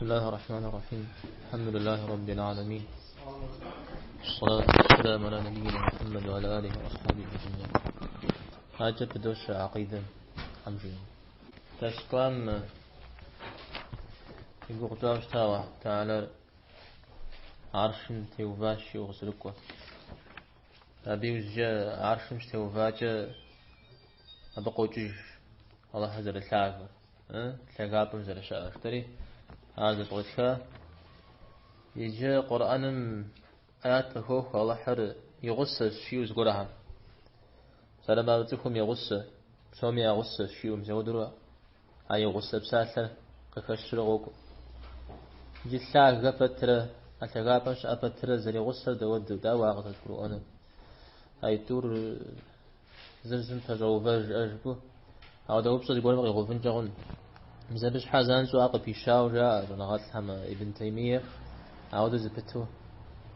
بسم الله الرحمن الرحيم الحمد لله رب العالمين والصلاة والسلام على نبينا محمد وعلى آله وأصحابه أجمعين. Адэкӏэ пыдощэ гьэкъидэм хьэмжи. Илъэс кӏуам и гугъу тщӏауэ щыта Аллахь Тэхьэлэр гьэршым теуващ жиӏэу къызэрыкӏуэр. Абы иужькӏэ гьэршым щытеувакӏэ абы къокӏыж Аллахьыр зэрылъагэр, лъагапӏэм зэрыщыӏэр. Жытӏэри ар зэпкърытха. Иджы Къурӏэным аят къыхохуэ Аллахьыр и гъусэщ жиӏэу зыгуэрхэм. Псалъэм цӏыхум и гъусэ, псоми я гъусэщ жиӏэу мис ауэдэурэ а и гъусэ псалъэр къыхэщрэ къокӏуэ. Иджы лъагэ пэтрэ, а лъагапӏэм щыӏэ пэтрэ зэригъусэр дауэдэу, дауэ ар къызэрыдгурыӏуэнур? Аитӏур зыр зым пэщӏэувэж жыпӏэу, ауэдэ упщӏэ зыгуэрым къигъэувынкӏэ хъун. Мис абы щхьэ занщӏэу ар къыпищауэ жаӏэ щӏэныгъэлӏхэм Ибн Таймие, ауэдэу зэпыту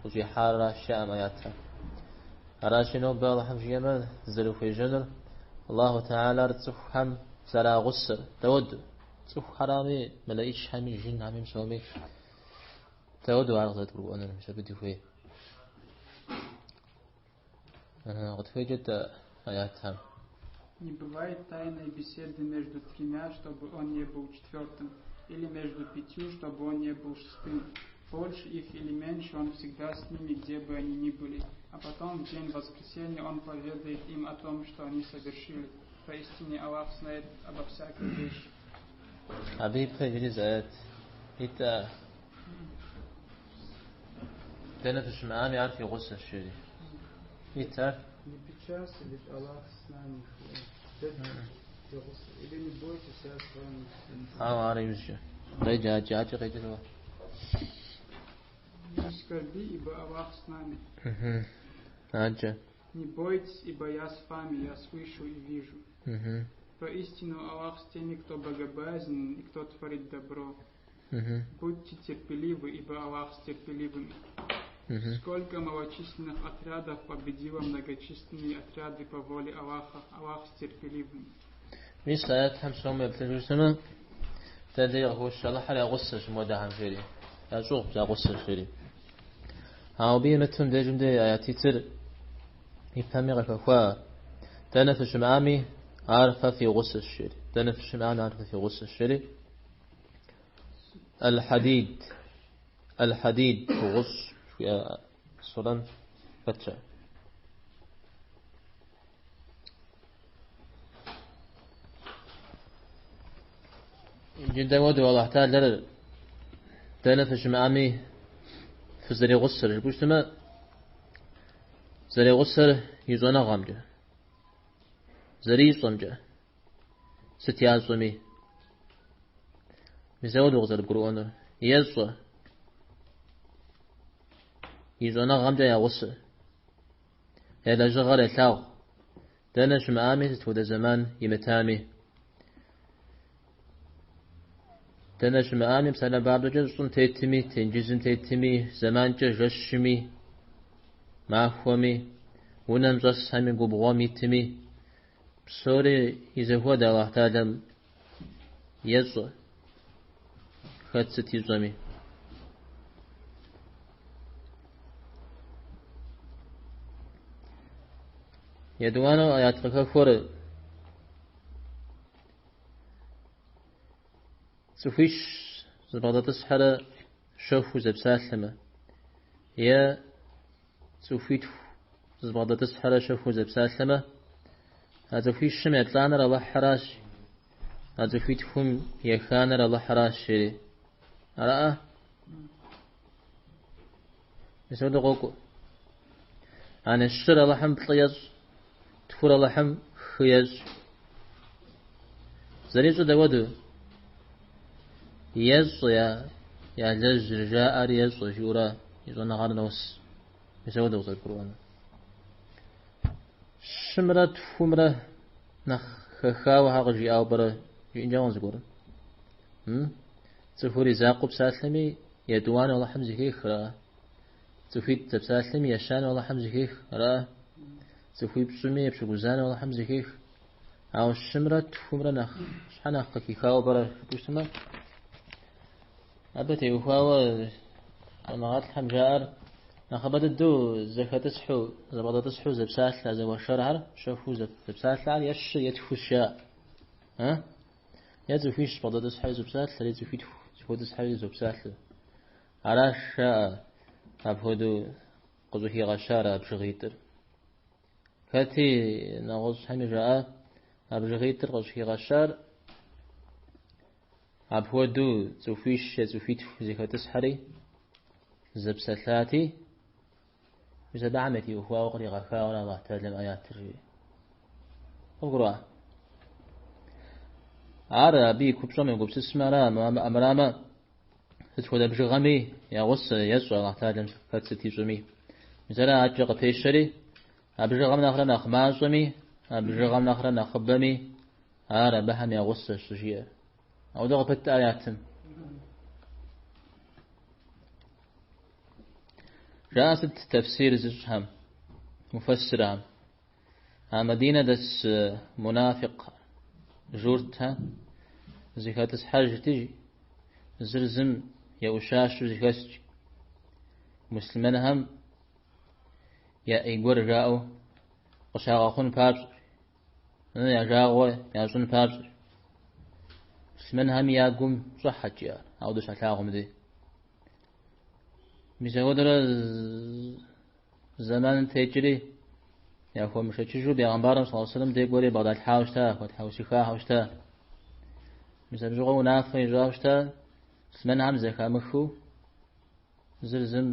къыщӏихьаращ жаӏэм аятхэр. Аращи, нобэ Алыхьым жиӏэмэ, дызэрыхуежьэнур Аллаху Тэхьэлар цӏыхухэм зэрагъусэр, дауэдэу? Цӏыхухэрами, мэлэӏичхэми, жынхэми, псоми дауэдэу ар къызэрыдгурыӏуэнур, мис абы дыхуей. Къытхуеджэт аятхэм. Не бывает тайной беседы между тремя, чтобы он не был четвертым, или между пятью, чтобы он не был шестым. Больше их или меньше, он всегда с ними, где бы они ни были. А потом в день воскресения он поведает им о том, что они совершили. Поистине Аллах знает обо всякой вещи. Абы ипэ иджыри зы аят итӏэ. Дэнэ фыщымыӏами ар фи гъусэщ жери. Ит ар? Не печалься, ведь Аллах с нами. Или не бойтесь, я с вами. Ауэ ар иужькӏэ. Къеджэ, адэкӏэ, адэкӏэ къеджэ. Не скорби, ибо Аллах с нами. Адэкӏэ. Не бойтесь, ибо я с вами, я слышу и вижу. Поистину Аллах с теми, кто богобоязнен и кто творит добро. Будьте терпеливы, ибо Аллах с терпеливыми. Сколько малочисленных отрядов победило многочисленные отряды по воле Аллаха, Аллах с терпеливыми. Мис аятхэм псоми еплъыжу щытмэ, дэ дей къыхощ Алыхьыр я гъусэщ мыуэдэхэм жери, ящӏыгъущ, я гъусэщ жери. Ауэ абы имытым дежым де аятитыр ипэми къыхэхуа, дэнэ фыщымыӏами, ар фэ фи гъусэщ жери. Дэнэ фыщымыӏами, ар фэ фи гъусэщ жери. Аль-Хьэдид, Аль-Хьэдид гъущӏ жыхуиӏэ сурэм хэтщ ар. Иджы дауэдэу Аллахь Тэхьэлэр дэнэ фыщымыӏами фызэригъусэр жыпӏэу щытмэ, зэригъусэр и щӏэныгъэмкӏэ, зэрищӏэмкӏэ, сыт ящӏэми. Мис ауэдэу къызэрыбгурыӏуэнур. Ещӏэ. И щӏэныгъэмкӏэ я гъусэ. Я лэжьыгъэр елъагъу. Дэнэ щымыӏами, сыт хуэдэ зэман имытами. Дэнэ щымыӏами, псалъэм папщӏэкӏэ щӏым тетми, тенджызым тетми, зэманкӏэ жэщми, махуэми, унэм щӏэсхэми, губгъуэм итми, псори и зэхуэдэ Аллахь Тэхьэлэм ещӏэ, хэт сыт ищӏэми. Етӏуанэу аят къыхэхуэр цӏыхуищ зэбгъэдэтӏысхьэрэ щэхуу зэпсалъэмэ, е цӏыхуитху зэбгъэдэтӏысхьэрэ щэхуу зэпсалъэмэ, а цӏыхуищым еплӏанэр Алыхьыращ, а цӏыхуитхум еханэр Алыхьыращ, жери. Араӏэ? Мис ауэдэу къокӏуэ. Ане щыр Алыхьым плӏы ещӏ, тхур Алыхьым хы ещӏ. Зэрищӏыр дауэдэу? Ещӏэ ялэжьыр, жаӏэр ещӏэ, жиӏэурэ и щӏэныгъэр нос. Мис ауэдэу къызэрыбгурыӏуэнур. Щымрэ тхумрэ нэхъ хэхауэ щхьэ къыжиӏауэ пӏэрэ жиӏэнкӏэ хъун зыгуэрым. Цӏыхур и закъуэу псалъэми, етӏуанэу Алыхьым зэхех, ара? Цӏыхуитӏ зэпсалъэми, ещанэу Алыхьым зэхех, ара? Цӏыхуипщӏми, епщыкӏузанэу Алыхьым зэхех. Ауэ щымрэ тхумрэ нэхъ щхьэ нэхъ къыхихауэ пӏэрэ жыпӏэу щытмэ? Абы теухуауэ щӏэныгъэлӏхэм жаӏэр нэхъыбэ дыдэу зэхэтӏысхьу, зэбгъэдэтӏысхьу зэпсалъэ зэуэршэрхэр, щэхуу зэпсалъэхэр е щы е тхущ жаӏэ. Е цӏыхуищ бгъэдэтӏысхьэу зопсалъэр, е цӏыхуитху зэхуэтӏысхьэу зопсалъэ. Аращ жаӏэ апхуэдэу къыщӏыхигъэщар а бжыгъитӏыр. Хэти нэгъуэщӏхэми жаӏа а бжыгъитӏыр къыщӏыхигъэщар апхуэдэу цӏыхуищ е цӏыхуитху зэхэтӏысхьэри зэпсэлъати, мис абыхэм ятеухуауэ къригъэхауэ Аллахь Тэхьэлам аятыр жиӏэ. Къывгурыӏуа? Ар абы и купщӏэм егупсысмэ ара, амырамэ, сыт хуэдэ бжыгъэми я гъусэ ещӏэ Аллахь Тэхьэлам хэт сыт ищӏэми. Мис ара адэкӏэ къыпещэри, а бжыгъэм нэхърэ нэхъ мащӏэми, а бжыгъэм нэхърэ нэхъыбэми ар абыхэм я гъусэщ щӏыжиӏэр. Ауэдэ къыпыт аятым. Жаӏэ сыт тэфсир зыщӏхэм, муфэссирхэм. А Мадинэ дэс мунафикъхэр, журтхэр зэхэтӏысхьэжти, зыр зым еӏущащэу зэхэскӏ. Муслъымэнхэм я ӏей гуэр жаӏэу къыщагъэхъун папщӏэ, я жагъуэ ящӏын папщӏэ. Муслъымэнхэми я гум щӏыхьэт ар, ауэдэ щалъагъум дей. Мис апхуэдэрэ зэманым текӏри, яхуэмышэчыжу бегъымбарым саллаллаху алейхи вассалам дей кӏуэри бгъэдалъхьауэ щыта, хуэтхьэусыхахэу щыта. Мис абы щыгъуэ унафэ ищӏауэ щыта, муслъымэнхэм зэхамыхыу зыр зым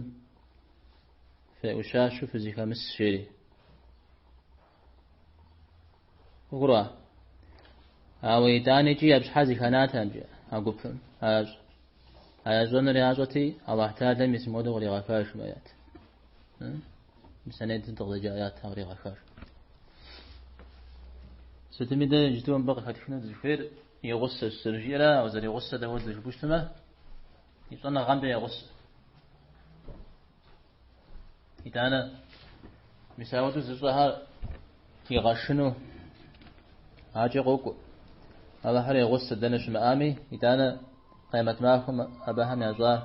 феӏущащэу фызэхэмыс жери. Къывгурыӏуа? Ауэ итӏанэкӏи я щхьэ зэханатэкъым а гупым. А ящӏэнур ящӏэти, Аллахь Тэхьэлам мис мыуэдэу къригъэхащ мы аят. Мис а нетӏэ дыкъызэджа аятхэр къригъэхащ. Сытми дэ иджыту мыбы къыхэтхыну дызыхуейр и гъусэщ зэрыжиӏэрэ, ауэ зэригъусэр дауэдэу жыпӏэу щытмэ, и щӏэныгъэмкӏэ я гъусэ. Итӏанэ, мис ауэдэу зыщӏэхэр игъэшыну акӏэ къокӏуэ. Алыхьыр и гъусэ дэнэ щымыӏами, итӏанэ къемэт махуэм абыхэм ящӏар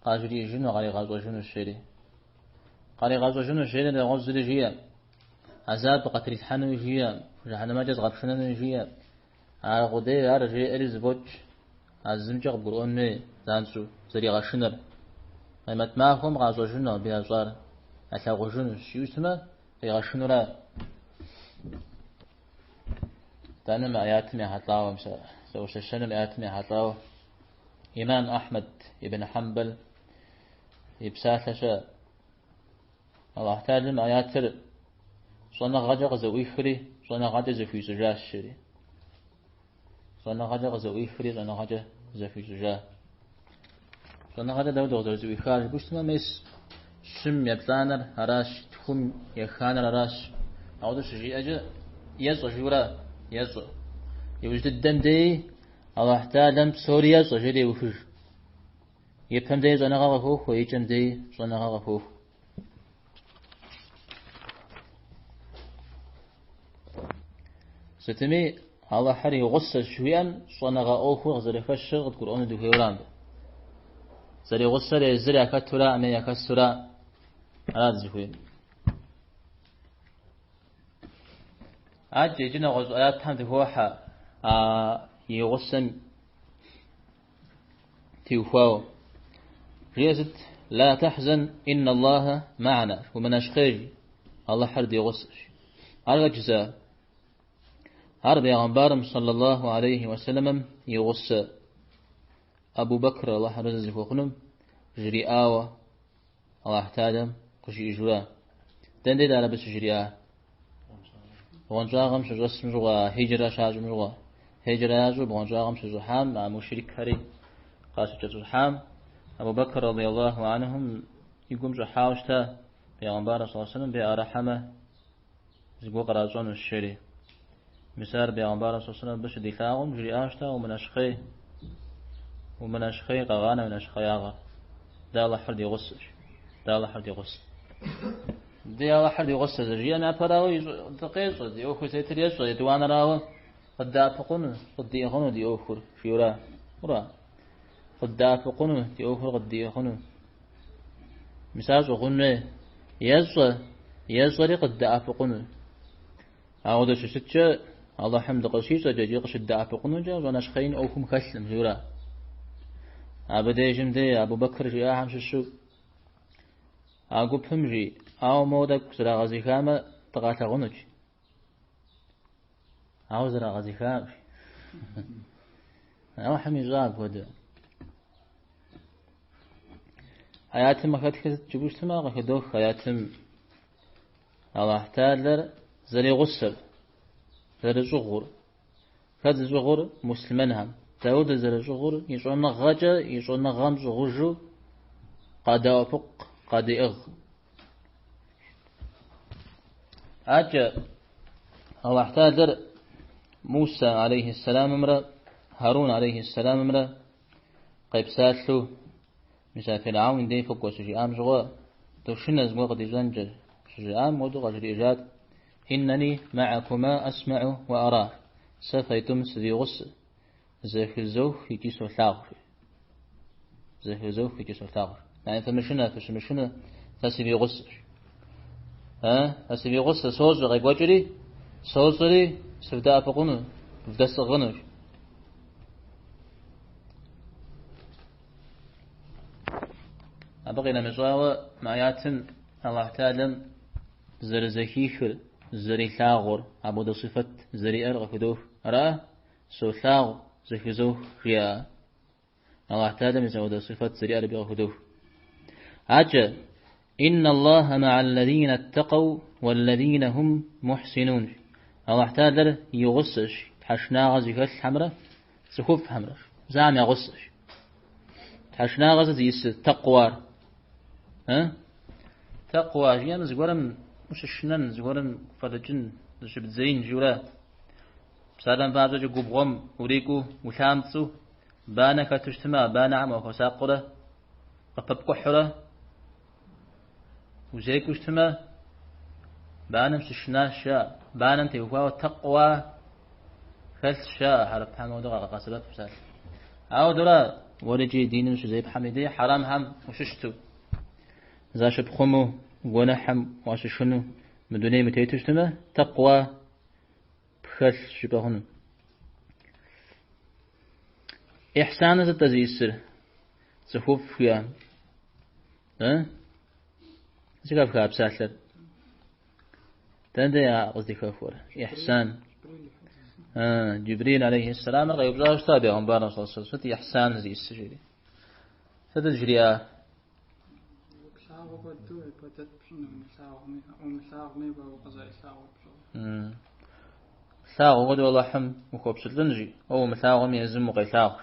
къажриӏэжыну, къаригъэщӏэжынущ жери. Къаригъэщӏэжынущ жери нэгъуэщӏ зыри жиӏэ. Азаб къатрилъхьэнуи жиӏэ, жыхьэнэмэкӏэ згъэпшынэнуи жиӏэ. Ар къудей ар жеӏэри зэфӏокӏ. А зымкӏэ къыбгурыӏуэн хуей занщӏэу зэригъэшынэр. Къемэт махуэм къащӏэжыну абы ящӏар ялъагъужынущ жиӏэу щытмэ, къигъэшынура. Итӏанэ мы аятым ехьэлӏауэ, мис а зэӏущэщэным аятым ехьэлӏауэ Имам Ахьмэд ибн Хьэмбэл и псалъэ щыӏэ. Аллахь Тэхьэлам аятыр щӏэныгъэкӏэ къызэӏуихри, щӏэныгъэкӏэ зэхуищӏыжащ, жери. Щӏэныгъэкӏэ къызэӏуихри, щӏэныгъэкӏэ зэхуищӏыжа. Щӏэныгъэкӏэ дауэ къызэрызэӏуихар жыпӏэу щытмэ, мес щым еплӏанэр аращ, тхум еханэр аращ. Ауэдэу щыжиӏэкӏэ, ещӏэ жиӏэура, ещӏэ. Иужь дыдэм деи Аллахь Тэхьэлам псори ещӏэ, жери еухыж. Ипэм деи щӏэныгъэ къыхохуэ, икӏэм деи щӏэныгъэ къыхохуэ. Сытми, Алыхьыр и гъусэщ жиӏэм щӏэныгъэ ӏуэхур къызэрыхэщыр къыдгурыӏуэну дыхуейуэра мыбы. Зэригъусэр езыр яхэтура, е яхэсура, ара дызыхуейр. Адэкӏэ иджы нэгъуэщӏ аятхэм дыхохьэ а и гъусэм теухуауэ. Жиӏэ сыт? Ла тахзан инна Аллаха ма'на. Умынэщхъей, Алыхьыр ди гъусэщ. Ар хэт жызыӏар? Ар бегъымбарым саллаллаху алейхи уассаламым и гъусэ Абу Бэкр Аллахь арэзы зыхуэхъунум жриӏауэ Аллахь Тэхьэлам къыжиӏэжура. Дэнэ дей ар абы щыжриӏа? Бгъуэнщӏагъым щыщӏэсым щыгъуэ, хьиджрэ щащӏым щыгъуэ. Хьиджрэ ящӏу бгъуэнщӏагъым щыщӏыхьам, а мушрикхэри къащыкӏэщӏыхьам, Абу Бэкр радиаллаху анхум и гум щӏыхьауэ щыта бегъымбар саллаллаху алейхи вассалам беӏэрыхьэмэ зыгуэр къращӏэнущ жери. Мис ар бегъымбар саллаллаху алейхи вассалам абы щыдилъагъум жриӏауэ щыта, умынэщхъей, умынэщхъей, къэгъанэ уи нэщхъеягъэр. Дэ Алыхьыр ди гъусэщ. Дэ Алыхьыр ди гъусэ. Дэ Алыхьыр ди гъусэ зэрыжиӏэм япэрауэ дыкъещӏэ, ди ӏуэхур зытетыр ещӏэ, етӏуанэрауэ къыддэӏэпыкъуну, къыддиӏыгъыну ди ӏуэхур, жиӏэура. Ура. къыддэӏэпыкъуну, ди ӏуэхур къыддиӏыгъыну. Мис ар щӏыгъун хуей. Ещӏэ, ещӏэри къыддэӏэпыкъуну. Ауэдэ щыщыткӏэ Алыхьым дыкъыщищӏэкӏэ икӏи къыщыддэӏэпыкъунукӏэ щӏэнэщхъеин ӏуэхум хэлъым, жиӏэурэ. Абы дежым де Абу Бэкр жиӏахэм щыщу а гупым жи, ауэ моуэ тӏэкӏу зрагъэзыхамэ дыкъалъагъунут. Ауэ зрагъэзыхакъым. Алыхьым ищӏа апхуэдэ. Аятым къыхэтхыр сыт жыпӏэу щытмэ, къыхыдох аятым Аллахь Тэхьэлэр зэригъусэр, зэрыщӏыгъур. Хэт зыщӏыгъур? Муслъымэнхэм. Дауэдэ зэрыщӏыгъур? И щӏэныгъэкӏэ, и щӏэныгъэм щӏыгъужу къадэӏэпыкъу, къадеӏыгъ. Акӏэ Аллахь Тэхьэлэр Муса алейхьэссэламымрэ Харун алейхьэссэламымрэ къепсалъэу мис а Фирхьэун дей фыкӏуэ щыжиӏам щыгъуэ, дошынэ зыгуэр къыдищӏэнкӏэ щыжиӏам, хуэдэу къажриӏэжат, Иннэни маӏакума асмаӏу уа ара, сэ фэйтӏум сывигъусэ, зэхызох икӏи солъагъу. Зэхызох икӏи солъагъу. Яни фымышынэ, фыщымышынэ, сэ сывигъусэщ. Сэ сывигъусэ, сощӏэ къекӏуэкӏри, сощӏэри сывдэӏэпыкъуну, вдэсӏыгъынущ. Абы къинэмыщӏауэ, мы аятым Аллахь Тэхьэлэм зэрызэхихыр, зэрилъагъур, апхуэдэ сыфэт зэриӏэр къыхыдох. Ара? Солъагъу, зэхызох, жиӏа. Аллахь Тэхьэлэм мис апхуэдэ сыфэт зэриӏэр абы къыхыдох. Акӏэ, Инна Аллаха ма'аллазина ттакъэу уаллазина хум мухьсинун. Аллахь Тэхьэлэр и гъусэщ тхьэшынагъэ зыхэлъхэмрэ цӏыхуфӏхэмрэ. Зэхэм я гъусэщ. Тхьэшынагъэ сыт зиӏысыр? Тэкъуар. Тэкъуа жиӏэм зыгуэрым ущышынэн, зыгуэрым фӏэлӏыкӏын, зыщыбдзеин жиӏэурэ. Псалъэм папщӏэкӏэ губгъуэм урикӏуу, улъамцӏэу, банэ хэту щытмэ, а банэхэм уахуэсакъыурэ, къыпэпкӏухьурэ узекӏуэу щытмэ, банэм щышынащ жаӏэ. Банэм теухуауэ тэкъуа хэлъщ жаӏэ, хьэрыпхэм ауэдэу къагъэсэбэп псалъэ. Ауэдэурэ уэрикӏи диным щызепхьэм и дей хьэрэмхэм ущыщту, защыпхъумэу, гуэныхьым уащышыну мы дунейм утету щытмэ, тэкъуа пхэлъщ жыпӏэ хъуну. Ихьсаныр сыт-тӏэ зиӏысыр? Цӏыхуфӏ жиӏам. Зэхэфха псалъэр? Дэнэ я къыздихэхуэр? Ихьсан. Джибрил алейхьэссэламыр къеупщӏауэ щыта бегъымбарым саллаллаху алейхи ва сэллэм. Сыт ихьсан зиӏысыр жери? Сыт жриӏа? Плъагъу хуэдэу ибадэт пщӏыну, умылъагъуми, умылъагъуми уэ укъызэрилъагъур пщӏыуэ. Плъагъу хуэдэу Аллахьым ухуэпщылӏын жи, уэ умылъагъуми езым укъелъагъу.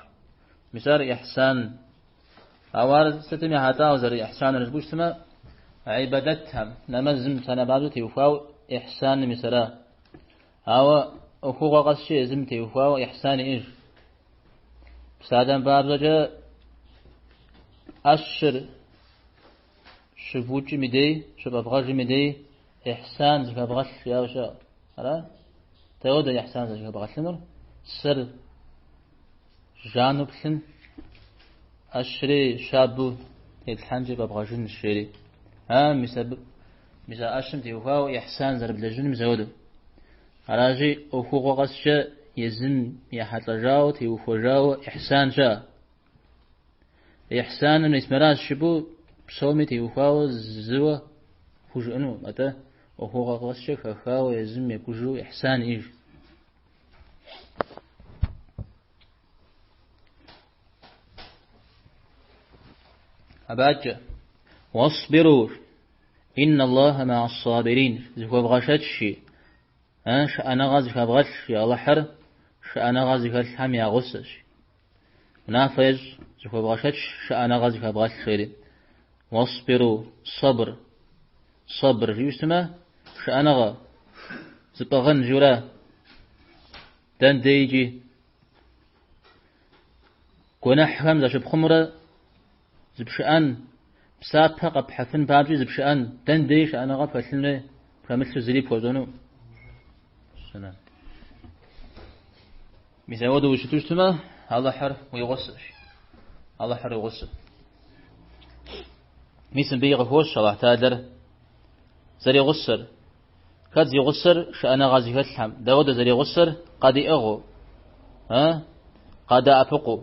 Мис ар ихьсан. Ауэ ар сытым ехьэлӏауэ зэрыихьсаныр жыпӏэу щытмэ, ибадэтхэм, нэмэзым псалъэм папщӏэ теухуауэ ихьсаным мис ара. Ауэ ӏуэхугъуэ къэскӏэ езым теухуауэ ихьсан иӏэж. Псалъэм папщӏэкӏэ ӏэщыр щыбукӏым и дей, щыфӏэбгъэжым и дей ихьсан зыхэбгъэлъ жиӏауэ щыӏэ. Ара? Дауэдэ ихьсан зыхэбгъэлъынур? Сэр жану плъын, ӏэщри щабэу теплъхьэнкӏи фӏэбгъэжынщ, жери. А, мис абы, мис а ӏэщым теухуауэ ихьсан зэрыблэжьынум мис ауэдэу. Аращи, ӏуэхугъуэ къэскӏэ езым ехьэлӏэжауэ, теухуэжауэ ихьсан щыӏэ. Ихьсаным мис мыращ жыпӏэу псоми теухуауэ зыуэ пхужыӏэну, атӏэ ӏуэхугъуэ къэскӏэ хэхауэ езым екӏужу ихьсан иӏэж. Абакӏэ, уэсбиру, инна Аллаха ма'а ссабирин, зыхуэвгъэшэч, шыӏэныгъэ зыхэвгъэлъ, жи Алыхьыр шыӏэныгъэ зыхэлъхэм я гъусэщ. Унафэ ещӏ, зыхуэвгъэшэч, шыӏэныгъэ зыхэвгъэлъ, жери. Уэсбиру, сабр, сабр жиӏэу щытмэ, шыӏэныгъэ, зыпӏыгъын жиӏэурэ, дэн дей икӏи гуэныхьхэм защыпхъумурэ зыпшыӏэн, псапэ къэпхьэфын папщӏи зыпшыӏэн, дэн дей шыӏэныгъэ пхэлъын хуей, пхэмылъу зыри пхуэщӏэну. Сынэ. Мис ауэдэу ущыту щытмэ, Алыхьыр уи гъусэщ. Алыхьыр уи гъусэу. Мис мыбы къыхощ Алыхь Тэхьэлэр зэригъусэр. Хэт зи гъусэр шыӏэныгъэ зыхэлъхэм? Дауэдэ зэригъусэр? Къадиӏыгъыу, къадэӏэпыкъуу.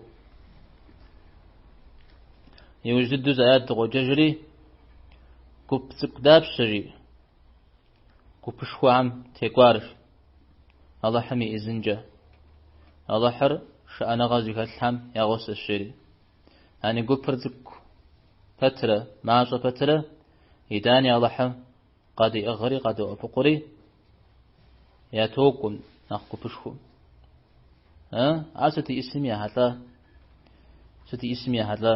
Иужь дыдэу зы аят дыкъоджэжри, гуп цӏыкӏу дапщэ жи, гупышхуэхэм текӏуар Алыхьым и ӏизынкӏэ. Алыхьыр шыӏэныгъэ зыхэлъхэм я гъусэщ жери. Яни гупыр цӏыкӏу пэтрэ, мащӏэ пэтрэ, итӏани Алыхьым къадиӏыгъри къадоӏэпыкъури ятокӏуэм нэхъ гупышхуэм. Ар сыт иӏысым ехьэлӏа? Сыт иӏысым ехьэлӏа?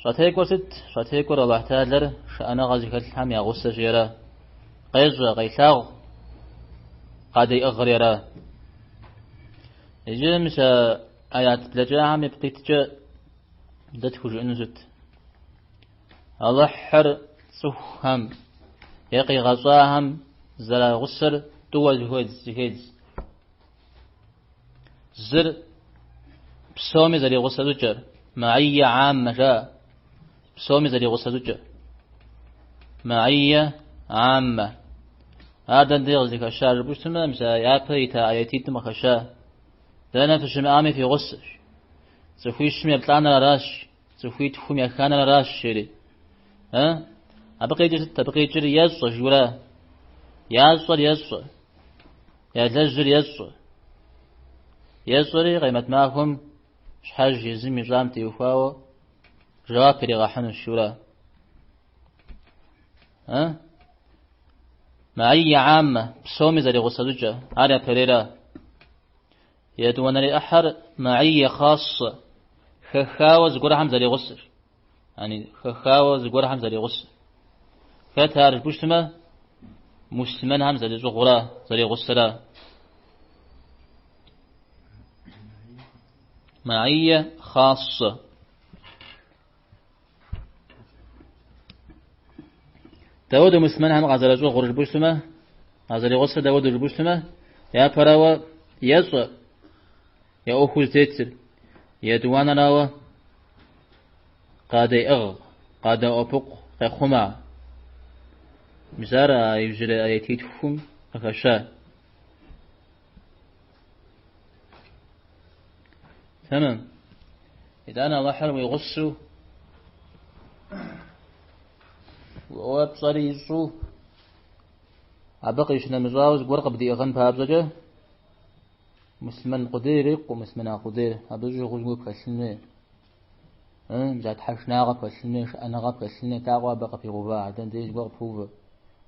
Щӏатекӏуэр сыт? Щӏатекӏуэр Алыхь Тэхьэлэр шыӏэныгъэ зыхэлъхэм я гъусэщи ара. Къещӏэ, къелъагъу, къадиӏыгъри ара. Иджы мис а аят блэкӏахэм ипкъ иткӏэ дэ тхужыӏэну сыт? Алыхьыр цӏыхухэм е къигъэщӏахэм зэрагъусэр тӏууэ зыхедз. Зыр псоми зэригъусэ щӏыкӏэр, маийэ аммэ жаӏэ, псоми зэригъусэ щӏыкӏэр. Маийэ аммэ. Ар дэнэ дей къызыхэща жыпӏэу щытмэ, мис а япэ ита аятитӏым къыхэща. Дэнэ фыщымыӏами фи гъусэщ. Цӏыхуищым еплӏанэр аращ, цӏыхуитхум еханэр аращ, жери. Абы къикӏыр сыт? Абы къикӏыр ещӏэ, жиӏэура. Ящӏэр ещӏэ. Ялэжьыр ещӏэ. Ещӏэри къемэт махуэм щхьэж езым ищӏам теухуауэ жэуап иригъэхьынущ, жиӏэура. Маийэ аммэ, псоми зэригъусэ щӏыкӏэ, ар япэрейра. Етӏуанэрей ӏыхьэр маийэ хъассэ, хэхауэ зыгуэрхэм зэригъусэр. Яни хэхауэ зыгуэрхэм зэригъусэр. Хэт ар жыпӏэу щытмэ, муслъымэнхэм зэрищӏыгъура, зэригъусэра. Маийэ хъассэ. Дауэдэ муслъымэнхэм къазэрыщӏыгъур жыпӏэу щытмэ, къазэригъусэр дауэдэ жыпӏэу щытмэ, япэрауэ ещӏэ я ӏуэхур зытетыр, етӏуанэрауэ къадеӏыгъ, къадэӏэпыкъу, къехъумэ. Мис ар а иужьрей аятитхум къыхэща. Тэмэм. Итӏанэ Алыхьыр уи гъусэу уэ пщӏэри ищӏу, абы къищынэмыщӏауэ зыгуэр къыбдиӏыгъын папщӏэкӏэ, муслъымэн къудей ирикъу, муслъымэна къудейр, абы щӏыгъуу зыгуэр пхэлъын хуей. Мис а тхьэшынагъэ пхэлъын хуей, шыӏэныгъэ пхэлъын хуей, лъакъуэ абы къыпигъэува, адэм деж зыгуэр къыпоувэ.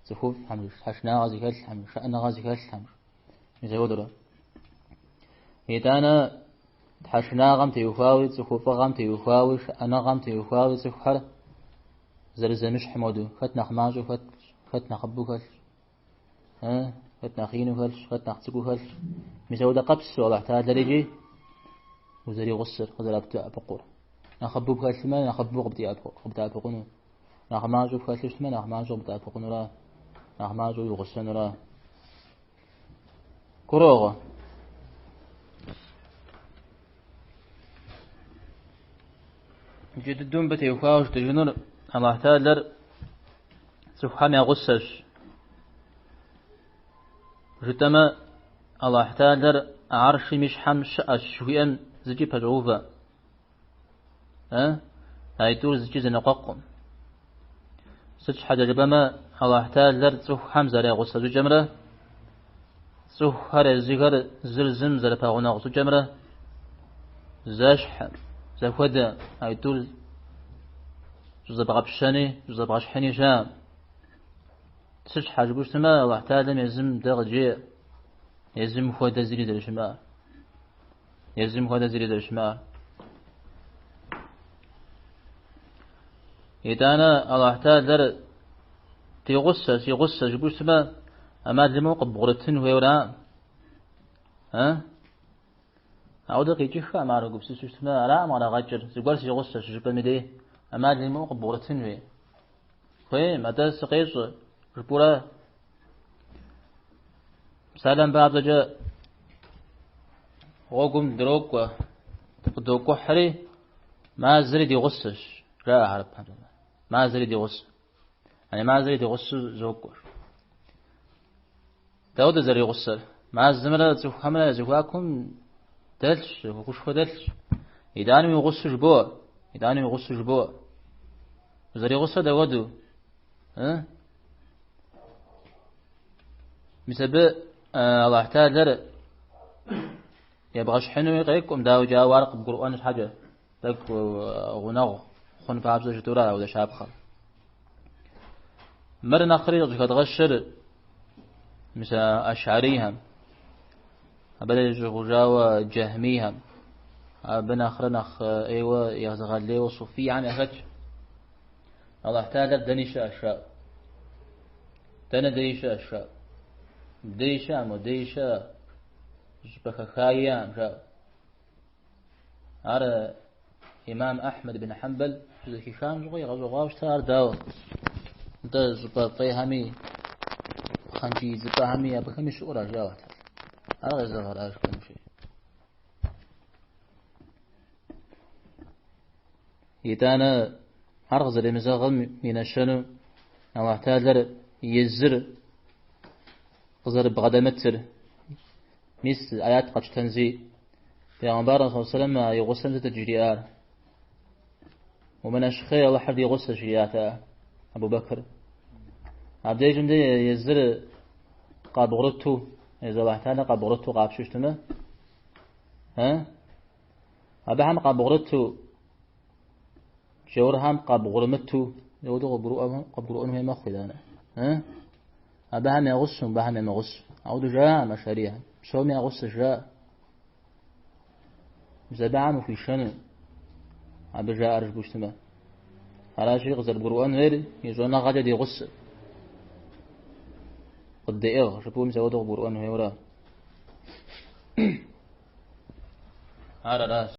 Цӏыхуфӏхэм, тхьэшынагъэ зыхэлъхэм, шыӏэныгъэ зыхэлъхэм. Мис апхуэдэурэ. Итӏанэ тхьэшынагъэм теухуауи, цӏыхуфӏыгъэм теухуауи, шыӏэныгъэм теухуауи цӏыхухэр зэрызэмыщхьым хуэдэу, хэт нэхъ мащӏэу хэлъщ, хэт нэхъыбэу хэлъщ, хэт нэхъ ину хэлъщ, хэт нэхъ цӏыкӏуу хэлъщ. Мис апхуэдэ къэпсу Алыхь Тэхьэлэр икӏи узэригъусэр, къызэрыбдэӏэпыкъур. Нэхъыбэу пхэлъмэ, нэхъыбэу къыбдэӏэпыкъуну. Нэхъ мащӏэу пхэлъу щытмэ, нэхъ мащӏэу къыбдэӏэпыкъунура, нэхъ мащӏэу уигъусэнура. Гурыӏуэгъуэ. Иджы дыдэу мыбы теухуауэ жытӏэжынур Аллахь Тэхьэлэр цӏыхухэм я гъусэщ. Жытӏэмэ, Аллахь Тэхьэлэр аршым и щхьэм щыӏэщ жыхуиӏэм зыкӏи пэщӏоувэ. Аитӏур зыкӏи зэныкъуэкъукъым. Сыт щхьэкӏэ жыпӏэмэ, Аллахь Тэхьэлэр цӏыхухэм зэрягъусэ щӏыкӏэмрэ цӏыхухэр езыхэр зыр зым зэрыпэгъунэгъу щӏыкӏэмрэ зэщхьым, зэхуэдэ аитӏур щӏызэбгъэпщэни, щӏызэбгъэщхьыни щыӏэкъым. Сыт щхьэ жыпӏэу щытмэ, Аллахь Тэхьэлэм езым дэ къыджеӏэ, езым хуэдэ зыри зэрыщымыӏэр. Езым хуэдэ зыри зэрыщымыӏэр. Итӏанэ Аллахь Тэхьэлэр ди гъусэ, си гъусэ жыпӏэу щытмэ, ӏэмал имыӏэу къыббгъурытын хуейуэра? А? Ауэдэ къикӏыххэкъым ар уегупсысу щытмэ, араӏым кърагъэкӏыр, зыгуэр си гъусэщ жыпӏэм и дей, ӏэмал имыӏэу къыббгъурытын хуей. Хуейм, атӏэ сыкъещӏэ, жыпӏэурэ псалъэм папщӏэкӏэ гъуэгум дрокӏуэ, дыкъыдокӏухьри. Мазэри ди гъусэщ, жаӏэ хьэрыпхэм. Мазэри ди гъусэ. Яни мазэри ди гъусэу зокӏуэ. Дауэ зэригъусэр? Мазэмрэ цӏыхухэмрэ я зэхуакум дэлъщ, зэхуакушхуэ дэлъщ. Итӏанэ уи гъусэу жыбоӏэ, итӏанэ уи гъусэу жыбоӏэ. Зэригъусэр дауэду? Мис абы Аллахь Тэхьэлэр ебгъэщхьынуи къекӏуэм, дауикӏ, ауэ ар къыбгурыӏуэн щхьэкӏэ, тӏэкӏу гъунэгъу хъун папщӏэ жытӏэурэ апхуэдэ щапхъэр. Мыр нэхъри къыщӏыхэдгъэщыр мис а ашарийхэм, абы щӏыгъужауэ джэхьмийхэм, абы нэхърэ нэхъ ӏейуэ езыгъэлейуэ суфийхэм яхэтщ. Аллахь Тэхьэлэр дэни щыӏэщ, жаӏэу. Дэнэ деи щыӏэщ, жаӏэу. Мыбдеи щыӏэ, модеи щыӏэ, щӏыпӏэ хэхаи иӏэкъым, жаӏэу. Ар имам Ахьмэд бин Хьэмбэл щызэхихам щыгъуэ игъэщӏэгъуауэ щыта, ар дауэ? Нтӏэ щӏыпӏэ фӏейхэми, пхъэнкӏий идзыпӏэхэми абыхэми щыӏэу ара, жаӏэу. Ар къезэгъэрэ жыпӏэну хуей. Итӏанэ ар къызэремызэгъым и нэщэнэу Аллахь Тэхьэлэр езыр къызэрыбгъэдэмытыр. Мис аят къэтщтэнзи, Пейгъэмбар саллаллаху алейхи вассалам и гъусэм сытыт жриӏар? Умынэщхъей, Алыхьыр ди гъусэщ, жриӏат Абу Бэкр. Абдежым де езыр къабгъурыту, езы Аллахь Тэхьэлэр къабгъурыту къапщтэу щытмэ, абыхэм къабгъурыту, джаурхэм къабгъурымыту, апхуэдэу къыбгурыӏуэн хуей мэхъу итӏанэ. Абыхэм я гъусэу, мыбыхэм ямыгъусэу. Ауэдэу жаӏэм ашарийхэм. Псоми я гъусэщ жаӏэ. Мис абыхэм ухуишэну, абы жаӏэр жыпӏэу щытмэ. Аращи, къызэрыбгурыӏуэн хуейр и щӏэныгъэкӏэ ди гъусэ. Къыддеӏыгъ, жыпӏэу мис ауэдэу къыбгурыӏуэн хуейуэра. Ар аращ.